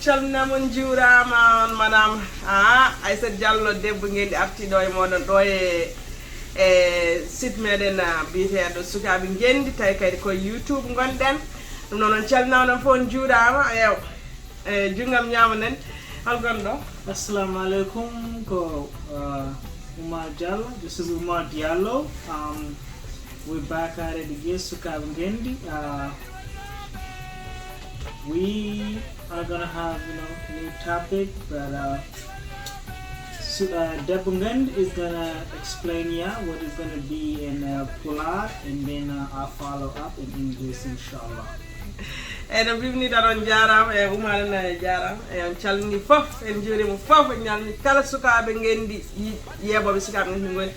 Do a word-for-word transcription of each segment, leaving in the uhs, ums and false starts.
Calminama, on njuurama, on manama. Ah, Aissata Diallo, debbo ngenndi, arti ɗo e moɗon ɗo e, e site meɗen, ah, biyeteɗo Sukaaɓe Ngenndi, tawi kadi ko YouTube ngonɗen. Ɗum noon on calminama, on fof on njuurama. Ew, e junngam ñaamo nani, hol gonɗo? Assalamu alaikum, ko, uh, Umar Diallo. This is Umar Diallo. Um, we're back at it again, Sukaaɓe Ngenndi. Uh, we are gonna have, you know, new topic, but, uh, so, uh, Debbo Ngenndi is gonna explain, yeah, what is gonna be in, uh, Pulaar, and then, uh, I'll follow up in English, inshallah. Eyyi, no mbimni tan, on njaarama, e Umar en, e njaarama, e on calmini fof, en njuurima fof, en ñaagii kala Sukaaɓe Ngenndi yi-, yeeɓooɓe Sukaaɓe Ngenndi ngoni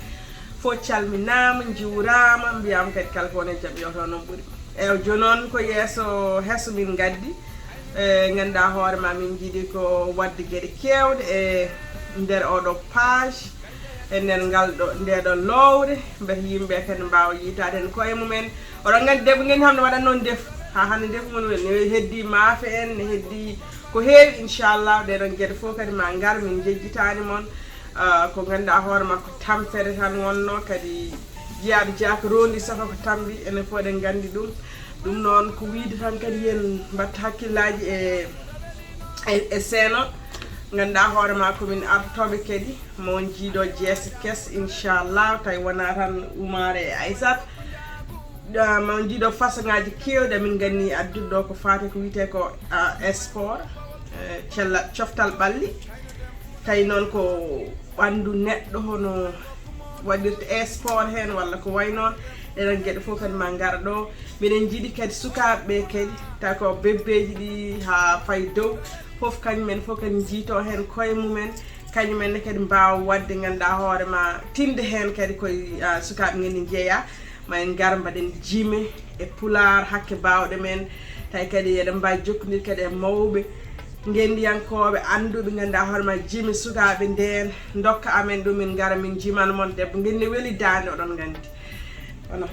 fof calminama, njuurama, mbiyama kadi kala ko woni e jam, yo taw noon ɓuuri. Eyyi, jooni noon ko yeeso heeso min ngaddi. E, ngannduɗaa hoore ma, min njiɗi ko waɗde geɗe keewɗe e nder oɗo page, e nder ngal ɗo, nde ɗo lowre, mbete yimɓe kadi mbaawa yiitaade heen koye mumen. Oɗon nganndi, Debbo Ngenndi hannde waɗat noon ndefu. Haa hannde ndefu mum weli, ne heddi maafe en, ne heddi ko heewi, inchallah. Ɗee ɗoon geɗe fof kadi ma ngar, min njejjitaani mon. Ah, ko ngannduɗaa hoore ma ko tampere tan wonno, kadi jiyaaɗo jaka rondi saka ko tambi, enen fof eɗen nganndi ɗum. Ɗum noon ko wiyde tan kadi yen mbatta hakkillaaji e, e, e seeno. Ngannduɗaa hoore ma ko min artooɓe kadi, mo on njiiɗo jeese kes, inchallah, tawi wonaa tan Umar e Aissata. Ah, ma on njiiɗo façon ngaaji keewɗi, amin nganni addude ɗo ko faati ko wiyetee ko, ah, sport, eh, cella coftal ɓalli. Tawi noon ko ɓanndu neɗɗo hono waɗirta e sport heen walla ko wayi noon. Ɗeɗon geɗe fof kadi ma ngar ɗo. Miɗen njiɗi kadi sukaaɓe ɓe kadi, tawi ko bébéji ɗi haa fayi dow. Fof kañum en fof kadi njiito heen koye mumen. Kañum en ne kadi mbaawa waɗde, ngannduɗaa hoore ma, tinde heen kadi koye, ah, Sukaaɓe Ngenndi njeeya. Ma en ngar mbaɗen jime e Pulaar hakke baawɗe men. Tawi kadi eɗen mbaawi jokkondirde kadi e mawɓe ngenndiyankooɓe, annduɓe, ngannduɗaa hoore ma, jime sukaaɓe ndeen, ndokka amen ɗum, min ngara min jimana mon. Debbo Ngenndi ne weli daande, oɗon nganndi. Wona,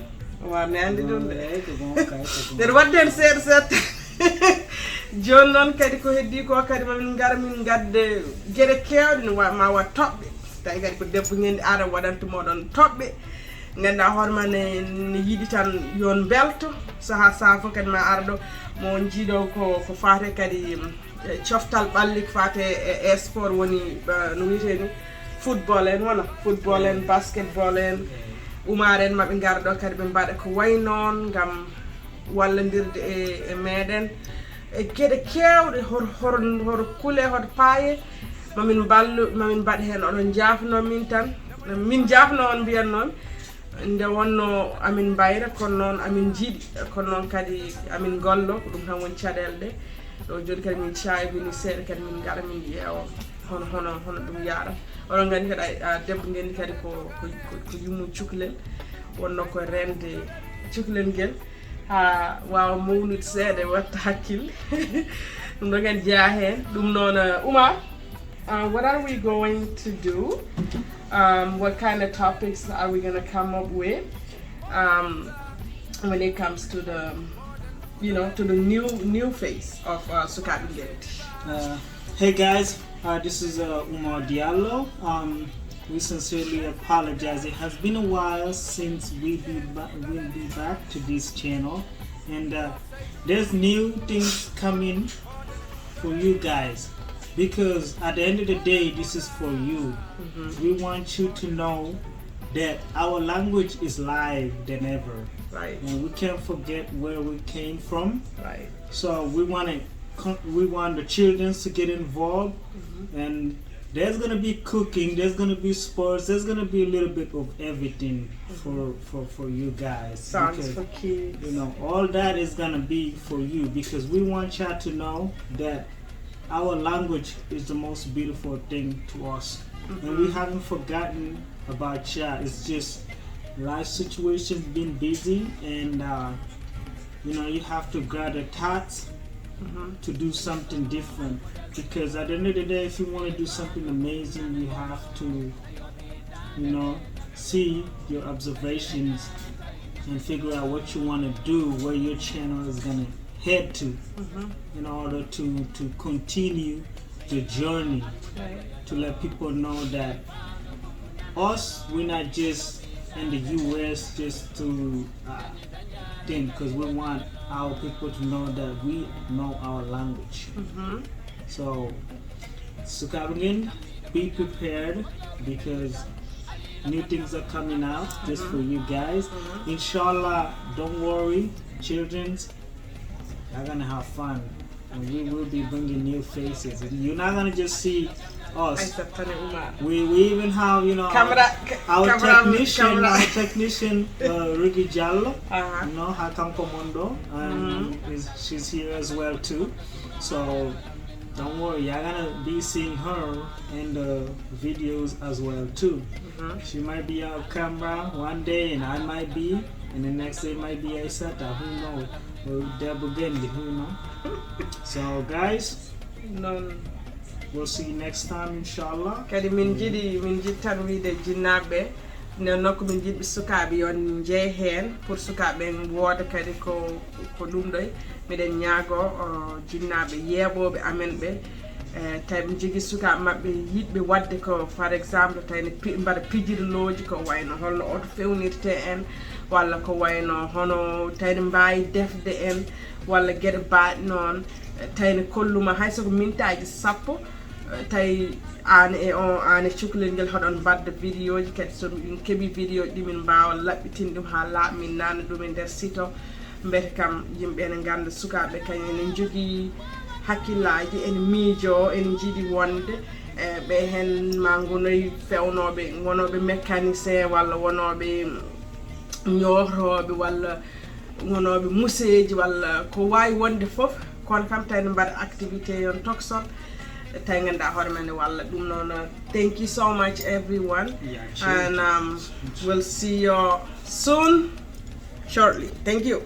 o waawaa ne anndi ɗum de. Eey, ko gonga kay, ko gonga. Mbeɗa waɗde heen seeɗa seeɗa. Jooni noon kadi ko heddii ko kadi ma min ngar min ngadda geɗe keewɗe, ne wa-, ma waɗ toɓɓe. Tawi kadi ko Debbo Ngenndi ara waɗanta moɗon toɓɓe. Ngannduɗaa hoore ma ne, ne yiɗi tan yo on mbelto. Sahaa sahaa fof kadi ma ara ɗo, mo on njiiɗo ko, ko faate kadi, mm, e coftal ɓalli, ko faate e, e sport woni, eh, no wiyetee ni, football en wona, football en, basketball en, Umar en, ma ɓe ngar ɗo kadi ɓe mbaɗa ko wayi noon ngam wallandirde e, e meɗen e geɗe keewɗe, hor, hor, hor kule, hor paaye, ma min mballu, ma min mbaɗ heen. Oɗon njaafno min tan, min njaafno on mbiyan noon, nde wonno amin mbayra, kono noon amin njiɗi, kono noon kadi amin ngollo, ko ɗum tan woni caɗeele ɗe. Ɗo jooni kadi min caybini seeɗa kadi min ngaɗa min ƴeewa hono, hono, hono ɗum yaara. Oɗon nganndi kadi a, a Debbo Ngenndi kadi ko, ko, ko, ko yummo cukalel, wonno ko rende cukalel ngel. Haa waawa mawnude seeɗa, watta hakkille. Ɗum ɗo kadi jeyaa heen. Ɗum noon, uh, Umar, uh, what are we going to do? Um, what kind of topics are we gonna come up with, um, when it comes to the, you know, to the new, new phase of, uh, Sukaaɓe Ngenndi? Uh, hey guys, uh, this is, uh, Umar Diallo. Um, we sincerely apologize. It has been a while since we be ba-, we'll be back to this channel, and, uh, there's new things coming for you guys, because at the end of the day, this is for you. We want you to know that our language is live than ever. Right. And we can't forget where we came from. Right. So we want to, we want the children to get involved, and there's gonna be cooking, there's gonna be sports, there's gonna be a little bit of everything for, for, for you guys. Songs because, for kids. You know, all that is gonna be for you, because we want y'all to know that our language is the most beautiful thing to us. And we haven't forgotten about y'all. It's just life situations been busy, and, uh, you know, you have to grab the thoughts to do something different. Because at the end of the day, if you want to do something amazing, you have to, you know, see your observations and figure out what you want to do, where your channel is gonna head to in order to, to continue the journey, to let people know that us, we're not just in the U S just to uh, thing, because we want our people to know that we know our language. So, Sukabungen, be prepared because new things are coming out just for you guys. Inshallah, don't worry, children, you're gonna have fun. And we will be bringing new faces. And you're not gonna just see us. Aïssa Tane Oumar. We, we even have, you know, Camera, our camera, technician, camera. Our technician, uh, Ricky Jallo. Uh-huh. You know, Hakan Commando, and is, she's here as well too. So don't worry, you're gonna be seeing her in the videos as well too. She might be our camera one day, and I might be, and the next day might be Aïssata. Who knows? We'll double again, you know. So guys, Noon. We'll see you next time, inshallah. Kadi min jiɗi min jiɗi tan wiide jinnaaɓe ɓe, nden noon ko min jiɗi sukaaɓe yo njey heen pour sukaaɓe ɓen wooda kadi ko ko ɗum ɗoy. Miɗen ñaago jinnaaɓe yeeɓooɓe amen ɓe, tawi ɓe njogii sukaaɓe maɓɓe yiɗɓe waɗde ko par exemple tawi ne mbaɗa pijirlooji ko wayno holno oto fewnirte en, walla ko wayno hono tawi ne mbaawi defde en, walla geɗe baaɗe noon. Tawi ne kolluma hay soko mintaaji sappo, tawi aan e on aan e cukalel ngel hoɗon mbaɗda vidéo ji kadi so min keɓi vidéo ji ɗi min mbaawa laɓɓitinde ɗum haa laaɓa min nanna ɗum e nder site o. Mbete kam yimɓe ene ngannda sukaaɓe kañum ene njogii hakkillaaji, ene miijoo, ene njiɗi wonde ɓe heen ma ngonoy fewnooɓe, wonooɓe mécanicien walla wonooɓe ñootooɓe walla wonooɓe museeji walla ko waawi wonde fof, kono kam tawi ne mbaɗa activité yon tokosot tawi ngannduɗaa hoore men ne walla ɗum noon. Thank you so much everyone. Yeah, And um, we'll see you soon, shortly. Thank you.